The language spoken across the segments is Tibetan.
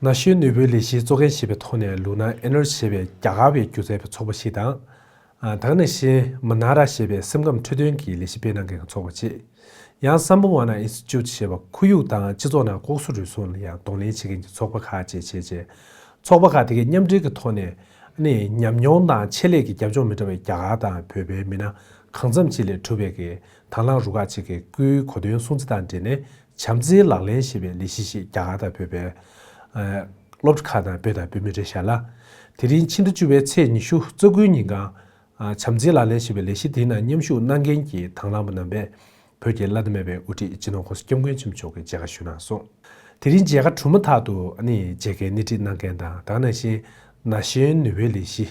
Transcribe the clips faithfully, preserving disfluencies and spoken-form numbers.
ན་གཞོན་ནུས་པའི་ལས་གཞི་གཙོ་འགན་བཞེས་པའི་ཐོག་ནས་ལུ་ན་ཨེ་ནར་ཇི་ཞེས་པའི་རྒྱ་གར་བས་སྒྱུ་རྩལ་པའི་ཚོགས་པ་ཞིག་དང་། ཨ། ད་ག་ནང་བཞིན་མ་ན་ར་ཞེས་པའི་སེམས་ཁམས་འཕྲོད་བསྟེན་གྱི་ལས་གཞི་སྤེལ་གནང་མཁན་གྱི་ཚོགས་པ་བཅས། ཡང་སམ་བྷ་ཝ་ན་ཨིན་སི་ཊི་ཅུད་ཞེས་པ་ཁོར་ཡུག་དང་སྤྱི་ཚོགས་ནང་ལྐོག་ཟ་རུལ་སུངས་ལ་ཡང་གདོང་ལེན་བྱེད་མཁན་གྱི་ཚོགས་པ་ཁག་བཅས་བྱས་རྗེས། ཚོགས་པ་ཁག་དེ་གའི་མཉམ་འབྲེལ་གྱི་ཐོག་ནས་ཨ་ནི་ཉམས་མྱོང་དང་ཆེད་ལས་ཀྱི་རྒྱབ་ལྗོངས་མི་འདྲ་བའི་རྒྱ་གར་དང་བོད་པའི་མི་སྣ་གང་འཚམ་ཅིག་ལས་གྲུབ་པའི་གི་དང་བླངས་རུ་ཁག་ཅིག་གིས་སྐུའི་གོ་སྟོན་སྲུང་བརྩི་དང་འབྲེལ་ནས་བྱམས་བརྩེའི་ལག་ལེན་ཞེས་པའི་ལས་གཞི་ཞིག་རྒྱ་གར་དང་བོད་པའི་ཨ་སློབ་གྲྭ་ཁག་དང་བོད་དང་བོད་མི་རེ་ཤ་ལ། དེ་རིང་ཕྱི་ཟླ་བཅུ་པའི་ཚེས་ཉི་ཤུ་རྩ་དགུའི་ཉིན་གང་ཨ་བྱམས་བརྩེའི་ལག་ལེན་ཞེས་པའི་ལས་གཞི་དེའི་ནང་མཉམ་ཞུགས་གནང་མཁན་གྱི་དང་བླངས་པ་རྣམ་པས་བོད་ཀྱི་བླ་ན་མེད་པའི་དབུ་ཁྲིད་སྤྱི་ནོར་༸གོང་ས་༸སྐྱབས་མགོན་ཆེན་པོ་མཆོག་གི་མཇལ་ཁ་ཞུས་གནང་སོང་། དེ་རིང་མཇལ་ཁ་གྲུབ་མ་ཐག་ཏུ་ཨ་ནི་མཇལ་ཁའི་སྣེ་ཁྲིད་གནང་མཁན་དང་ད་ག་ནང་བཞིན་ན་གཞོན་ནུས་པའི་ལས་གཞི།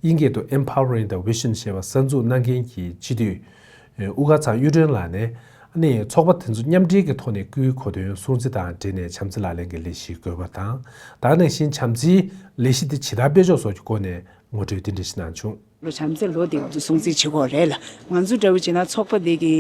དབྱིན་སྐད་དུ་Empowering the Vision ཞེས་པ་གསར་འཛུགས་གནང་མཁན་གྱི་སྤྱི་འཐུས་དབུ་དཀར་ཚང་གཡུ་སྒྲོན་ལགས་ནས་ཨ་ནི་ཚོགས་པ་དེ་ཚོ་མཉམ་འབྲེལ་གྱི་ཐོག་ནས་སྐུའི་གོ་སྟོན་སྲུང་བརྩི་དང་འབྲེལ་ནས་བྱམས་བརྩེ་ལག་ལེན་གྱི་ལས་གཞི་དགོས་པ་དང་ད་ག་ནང་བཞིན་བྱམས་བརྩེའི་ལས་གཞི་དེ་ཇི་ལྟར་སྤེལ་ཕྱོགས་སོགས་ཀྱི་སྐོར་ནས་ངོ་སྤྲོད་འདི་འདྲ་ཞིག་གནང་བྱུང་། ལོ་བྱམས་བརྩེ་ལོ་དེ་ང་ཚོ་སྲུང་བརྩི་བྱེད་དགོས་རེད་ལ། ང་ཚོ་འདྲ་བོ་བྱས་ན་ཚོགས་པ་འདི་གི་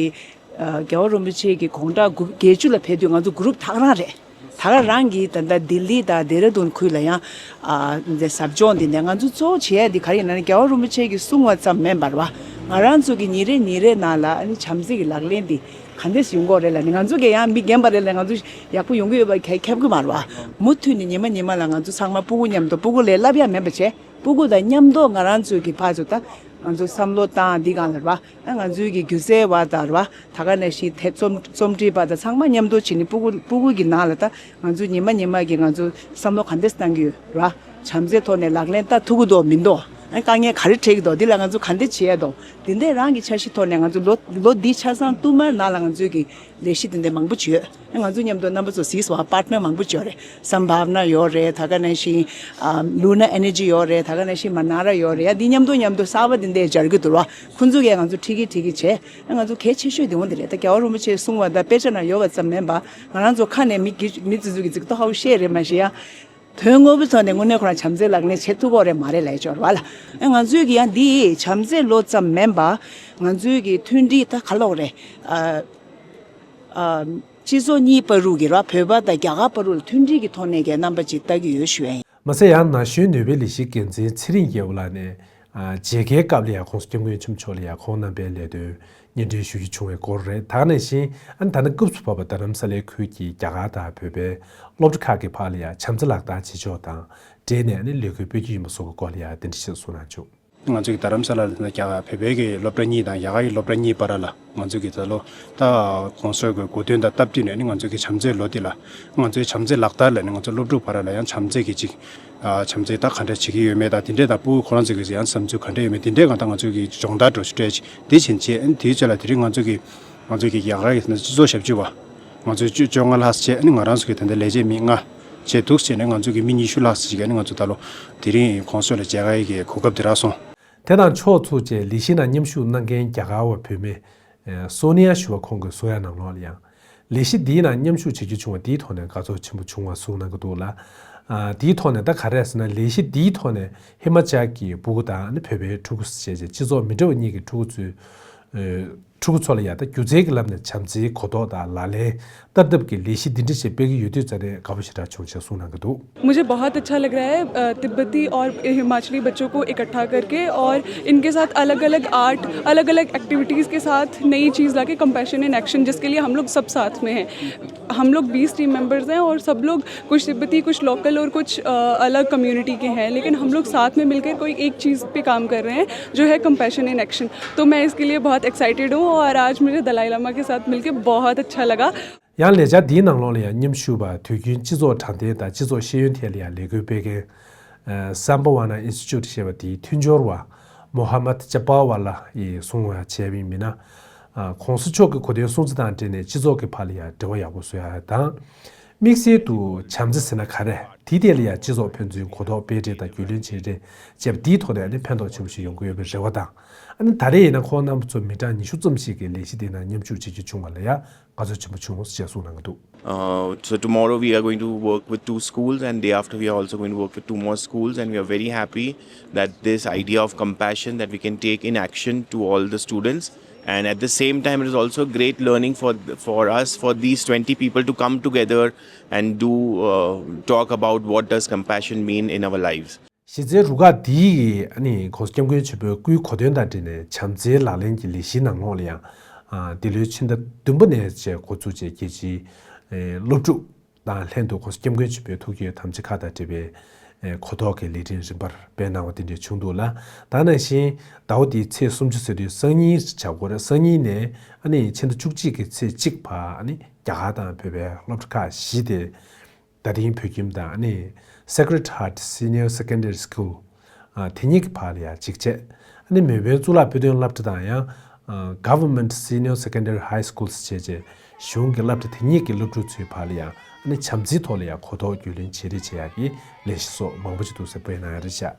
ཨ་རྒྱལ་བ་རིན་པོ་ཆེ་གི་དགུང་གྲངས་དགུ་བརྒྱད་ཅུ་ལ་ཕེབས་དུས་ང་ཚོ་གུ་རུབ་ད་ག་རང་རེད། ད་ག་རང་གིས་ད་ལྟ་ལྡི་ལི་དང་ལྡེ་ར་ལྡུན་ཁུལ་ལ་ཡང་ཨ་འདི་ཟབ་སྦྱོང་འདི་ནས་ང་ཚོ་གཙོ་བོ་བྱེད་ཡ་འདི་ག་རེ་ཡིན་ན་རྒྱལ་བ་རིན་པོ་ཆེ་གིས་གསུང་བ་ཙམ་མིན་པར་བ། ང་རང་ཚོ་གི་ཉིན་རེ་ཉིན་རེ་ནང་ལ་ཨ་ནི་བྱམས་བརྩེ་གི་ལག་ལེན་འདི་ག་འདྲས་ཡོང་གི་རེད་ལ་ནི་ང་ཚོ་གི་ཡང་མི་རྒན་པ་རེད་ལ་ང་ཚོ་ཡག་པོ་ཡོང་གི་ཡོད་པ་ཁྱབ་ཁྱབ་གི་མ་རེད་བ། མུ་མཐུད་ནས་ཉི་མ་ཉི་མ་ལ་ང་ཚོ་ཚང་མ་སྤུ་གུ་མཉམ་དུ་སྤུ་གུ་ལས་བསླབ་ཡ་མེད་པ་བྱས། སྤུ་གུ་དང་མཉམ་དུ་ང་རང་ཚོའི་གི་ཕར་ཚུར་ད་ང་ཚོ་བསམ་བློ་བཏང་འདི་གང་ལ་ར་བ། ང་ཚོའི་གི་སྒྱུ་རྩལ་བ་དང་ར་བ་ད་ག་ནང་བཞིན་དེ་རྩོམ་རྩོམ་སྒྲིག་པ་དང་ཚང་མ་མཉམ་དུ་བྱས་ནས་སྤུ་གུ་སྤུ་གུ་གི་ནང་ལ་ད་ང་ཚོ་ཉི་མ་ཉི་མ་གི་ང་ཚོ་བསམ་བློ་ག་འདྲས་བཏང་གི་ཡོད་ར། བྱམས་བརྩེ་ཐོག་ནས་ལག་ལེན་བསྟར་ཐུབ་ཀྱི་འདུག་མི་འདུག་ཨ་དཀའ་ངལ་ག་རེ་འཕྲད་ཀྱི་འདུག་འདི་ལ་ང་ཚོ་ག་འདྲས་བྱེད་ཡ་འདུག་འདི་འདྲས་རང་གི་འཆར་གཞི་ཐོག་ནས་ང་ཚོ་ལོ་ལོ་འདི་ཆ་ཚང་བསྟུད་མར་ནང་ལ་ང་ཚོའི་གི་ལས་གཞི་དེ་འདྲ་མང་པོ་ཅིག་ཡོད། ང་ཚོ་མཉམ་དུ་རྣམ་པ་ཚོ་གཟིགས་སོང་ཨ་པར་ཊི་ནར་མང་པོ་ཅིག་ཡོད་རེད། སམ་བྷ་བ་ན་ཡོད་རེད། ད་ག་ནང་བཞིན་ཨ་ལུ་ན་ཨེ་ནར་ཇི་ཡོད་རེད། ད་ག་ནང་བཞིན་མ་ན་ར་ཡོད་རེད། ཡ་འདི་མཉམ་དུ་མཉམ་དུ་གསར་པ་འདི་འདྲ་སྦྱར་གི་འདུག་ར། ཁོང་ཚོ་གིས་ང་ཚོ་ཁྲིད་ཀྱི་ཁྲིད་ཀྱི་བྱས། ང་ཚོ་གལ་ཆེ་ཤོས་དེ་འོ་འདི་རེད། ད་རྒྱལ་བ་རིན་པོ་ཆེས་གསུངས་པ་ད་དཔེ་ཆ་ན་ཡོད་པ་ཙམ་མིན་པ་ང་རང་ཚོ་ཁ་ནས་མི་གི་མི་ཚོ་ཚོ་གི་ཚིག་ཏོ་ཧའུ་ཤེས་རེད་མ་ཤེས་ཡ། དོན་དངོས་པོའི་ཐོག་ནས་དངོས་གནས་ཁོ་རང་བྱམས་བརྩེའི་ལག་ལེན་བྱེད་ཐུབ་ཀྱི་རེད་མ་རེད་ལབ་ཡ་ཅིག་ཡོད་རེད་བ་ལ། ཨ་ང་ཚོས་ཀྱི་ཡང་འདི་བྱམས་བརྩེ་ལོ་ཙམ་མིན་པ། ང་ཚོའི་ཀྱི་མཐུན་སྒྲིལ་ད་ག་ལོག་རེད། ཨ་ཨ་སྤྱི་ཚོགས་གཉིས་བར་དུ་གི་ར་བོད་པ་དང་རྒྱ་གར་བར་དུ་ལ་མཐུན་སྒྲིལ་གྱི་ཐོག་ནས་ཀྱི་རྣམ་པ་ཅིག་ལྟ་གི་ཡོད་ཞུ་ཡ་ཡིན། མ་ཟད་ཡང་ན་གཞོན་ནུས་པའི་ལས་གཞིའི་འགན་འཛིན་ཚེ་རིང་རྒྱལ་པོ་ལགས་ནས། ཨ་མཇལ་ཁའི་སྐབས་ལ་ཡང་༸གོང་ས་༸སྐྱབས་མགོན་ཆེན་པོ་མཆོག་ལ་ཡང་ཁོང་རྣམ་པའི་ལས་དོན་སྙན་སྒྲོན་ཞུ་རྒྱུ་བྱུང་བའི་སྐོར་རེད། ད་ག་ནང་བཞིན་ཨ་ནི་ད་ནི་སྐབས་སུ་བབས་པ་རྡ་རམ་ས་ལའི་ཁུལ་གྱི་རྒྱ་གར་དང་བོད་པའི་སློབ་གྲྭ་ཁག་གི་བར་ལ་ཡང་བྱམས་བརྩེ་ལག་བསྟར་བྱེད་ཕྱོགས་དང་འབྲེལ་ནས་ཨ་ནི་ལས་འགུལ་སྤེལ་རྒྱུ་ཡིན་པ་སོགས་ཀྱི་སྐོར་ལ་ཡང་དེ་འདྲ་ཞིག་གསུངས་གནང་བྱུང་། ང་ཚོ་གི་རྡ་རམ་ས་ལ་ལ་ཡང་བོད་པའི་གི་སློབ་གྲྭ་གཉིས་དང་རྒྱ་གར་གྱི་སློབ་གྲྭ་གཉིས་བར་ལ། ང་ཚོ་གི་ད་ལོ་ད་༸གོང་ས་མཆོག་གི་གོ་སྟོན་དང་སྟབས་བསྟུན་ནས་ནི་ང་ཚོ་གི་བྱམས་བརྩེའི་ལོ་འདི་ལ་ང་ཚོའི་བྱམས་བརྩེའི་ལག་བསྟར་ལ་ནི་ང་ཚོ་སློབ་ཕྲུག་བར་ལ་ཡང་བྱམས་བརྩེ་གི་ཅིག་ཨ་བྱམས་བརྩེ་ད་ག་འདྲ་བྱེད་ཀྱི་ཡོད་མེད་དང་དེ་འདྲས་དང་ཕྲུ་གུ་ཁོ་རང་ཚོ་གི་ཡང་བསམ་ཚུལ་ག་འདྲ་ཡོད་མེད་དེ་འདྲས་གང་ལྟར་ང་ཚོ་གི་སྦྱོང་བརྡར་འདྲ་ཞིག་སྤྲད་ཅིག་དེ་བྱས་ནས་བྱས་ཨ་ནི་དེའི་རྗེས་ལ་དེ་རིང་ང་ཚོ་གི་ང་ཚོ་གི་རྒྱ་གར་གི་སྤྱི་ཚོགས་ཞབས་ཕྱི་བ་ང་ཚོ་བཅུ་བཅོ་ལྔ་ལྷག་བྱས་ཨ་ནི་ང་རང་ཚོ་གི་ད་ལྟ་ལས་བྱེད་མི་ལྔ་བྱས་འདུག་བྱས་ནས་ང་ཚོ་གི་མི་ཉི་ཤུ་ལྷག་ཅིག་ཨ་ནི་ང་ཚོ་ད་ལོ་དེ་རིང་༸གོང་ས་མཆོག་ལ་མཇལ་ཁ་ཡི་གི་གོ་སྐབས་དེ་རག་སོང་། དེ་དང་ཕྱོགས་མཚུངས་བཅས་ལས་གཞི་ནང་མཉམ་ཞུགས་གནང་མཁན་རྒྱ་གར་བ་བུད་མེད། ཨེ་སོ་ནི་ཡ་ཞུ་བ་ཁོང་གིས་གསུང་ཡ་ནང་ལོགས་ལ་ཡང་། ལས་གཞི་འདིའི་ནང་མཉམ་ཞུགས་བྱེད་རྒྱུ་བྱུང་བ་དེའི་ཐོག་ནས་དགའ་ཚོར་ཆེན་པོ་བྱུང་བ་གསུངས་གནང་གི་འདུག་ལ། ཨ་དེའི་ཐོག་ནས་ད་ག་རེ་ཟེར་ན་ལས་གཞི་འདིའི་ཐོག་ནས་ཧི་མ་ཅལ་གྱི་སྤུ་གུ་དང་ནི་བོད་པའི་ཕྲུ་གུ་བཅས་བཅས་སྤྱི་ཚོགས་མི་འདྲ་བ་གཉིས་ཀྱི་ཕྲུ་གུ་ཚོའི། ཨེ་ཕྲུ་གུ་ཚོ་ལ་ཡང་ད་སྒྱུ་རྩལ་གྱི་ལམ་ནས་བྱམས་བརྩེའི་གོ་རྟོགས་དང་ལག་ལེན་བསྟར་ཐབས་ཀྱི་ལས་གཞི་འདི་འདྲ་ཞིག་སྤེལ་གྱི་ཡོད་དུས་ཙང་ནས་དགའ་པོ་ཞེ་དྲག་བྱུང་ཞེས་གསུངས་གནང་གི་འདུག། मुझे बहुत अच्छा लग रहा है, अ, तिब्बती और हिमाचली बच्चों को इकट्ठा करके और इनके साथ अलग-अलग आर्ट, अलग-अलग एक्टिविटीज़ के साथ नई चीज़ लाके, कंपैशन इन एक्शन, जिसके लिए हम लोग सब साथ में हैं। हम लोग बीस टीम मेंबर्स हैं और सब लोग, कुछ तिब्बती, कुछ लोकल और कुछ, अ, अलग कम्युनिटी के हैं, लेकिन हम लोग साथ में मिलकर कोई एक चीज़ पे काम कर रहे हैं, जो है कंपैशन इन एक्शन। तो मैं इसके लिए बहुत एक्साइटेड हूँ और आज मुझे दलाई लामा के साथ मिलके बहुत अच्छा लगा। ཡང་ལས་འཆར་འདིའི་ནང་ལོགས་ལ་ཡང་མཉམ་ཞུགས་པ་དུས་རྒྱུན་སྤྱི་ཚོགས་དྲང་བདེན་དང་སྤྱི་ཚོགས་ཤེས་ཡོན་ཐད་ལ་ཡང་ལས་འགུལ་སྤེལ་མཁན། ཨ་སམ་བྷ་ཝ་ན་ཨིན་སི་ཊི་ཅུད་ཞེས་པ་དེའི་མཐུན་སྦྱོར་བ་མོ་ཧ་མད་ཇབ་པར་ཝ་ལ་ཡིས་གསུངས་པ་བྱས་པའི་མི་སྣ། ཨ་༸གོང་ས་མཆོག་གི་གོ་སྟོན་སྲུང་བརྩི་དང་འབྲེལ་ནས་སྤྱི་ཚོགས་ཀྱི་བར་ལ་ཡང་འབྲེལ་བ་ཡག་པོ་བཟོ་ཡ་དང་། དམིགས་བསལ་དུ་བྱམས་བརྩེ་ཟེར་ན་ག་རེ། དེའི་ཐད་ལ་ཡང་སྤྱི་ཚོགས་ཕན་ཚུན་གོ་རྟོགས་སྤེལ་རེས་དང་རྒྱུས་ལོན་བྱེད་རེས་བྱས་པ་དེའི་ཐོག་ནས་ནི་ཕན་ཐོགས་ཆེན་པོ་ཞིག་ཡོང་གི་ཡོད་པའི་རེ་བ་དང་། ཨ་ནི་ད་རེས་ཡིན་ན་ཁོང་རྣམ་པ་ཚོ་མི་གྲངས་ཉི་ཤུ་ཙམ་ཞིག་གིས་ལས་གཞི་དེའི་ནང་མཉམ་ཞུགས་བྱེད་རྒྱུ་བྱུང་བ་ལ་ཡང་དགའ་ཚོར་ཆེན་པོ་བྱུང་ཞེས་གསུངས་གནང་གི་འདུག། Uh, so tomorrow we are going to work with two schools, and day after we are also going to work with two more schools, and we are very happy that this idea of compassion that we can take in action to all the students And at the same time, it is also a great learning for, for us, for these twenty people to come together and do, uh, talk about what does compassion mean in our lives. གཞི་རྩའི་རུ་ཁག་འདིའི་ཨ་ནི་༸གོང་ས་༸སྐྱབས་མགོན་ཆེན་པོའི་སྐུའི་གོ་སྟོན་དང་འབྲེལ་ནས་བྱམས་བརྩེའི་ལག་ལེན་གྱི་ལས་གཞིའི་ནང་ལོགས་ལ་ཡང་། ཨ། འདི་ལོའི་ཕྱི་ཟླ་བདུན་པ་ནས་བཅས་འགོ་བཙུགས་བྱས་རྒྱལ་སྤྱིའི་ཨེ་སློབ་ཕྲུག་དང་ལྷན་དུ་༸གོང་ས་༸སྐྱབས་མགོན་ཆེན་པོའི་ཐུགས་ཀྱི་དམ་བཅའ་ཁག་དང་འབྲེལ་བའི་ཨེ་གོ་རྟོགས་ཀྱི་ལས་རིམ་རིམ་པར་སྤེལ་གནང་བ་དེ་འདྲ་བྱུང་འདུག་ལ། ད་ནང་བཞིན་ཟླ་བ་འདིའི་ཚེས་སུམ་ཅུ་ཟེར་དུས་སང་ཉིན་བྱ་སྐོར། སང་ཉིན་ནས་ཨ་ནི་ཕྱི་ཟླ་བཅུ་གཅིག་གི་ཚེས་གཅིག་བར་ཨ་ནི་རྒྱ་གར་དང་བོད་པའི་སློབ་གྲྭ་ཁག་བཞི་དེ། རྡ་སྟེང་བོད་ཁྱིམ་དང་ཨ་ནི་Sacred Heart Senior Secondary School ཨ་དེ་གཉིས་ཀྱི་བར་ལ་ཡང་གཅིག་བྱས། ཨ་ནི་མེལ་བོན་གཙུག་ལག་དཔེ་སྟོན་སློབ་གྲྭ་དང་ཡང་ཨ་Government Senior Secondary High Schools བྱས་རྗེས་གཞུང་གི་སློབ་གྲྭ་དེ་གཉིས་ཀྱི་སློབ་ཕྲུག་ཚོའི་བར་ལ་ཡང་ཨ་ནི་བྱམས་བརྩེའི་ཐོག་ལ་ཡང་གོ་རྟོགས་རྒྱུས་ལོན་བྱེད་རེས་བྱེད་ཡག་གི་ལས་གཞི་སོགས་མང་པོ་ཅིག་འདུག་ཟེར་སྤེལ་གནང་ཡ་རེད་ཤག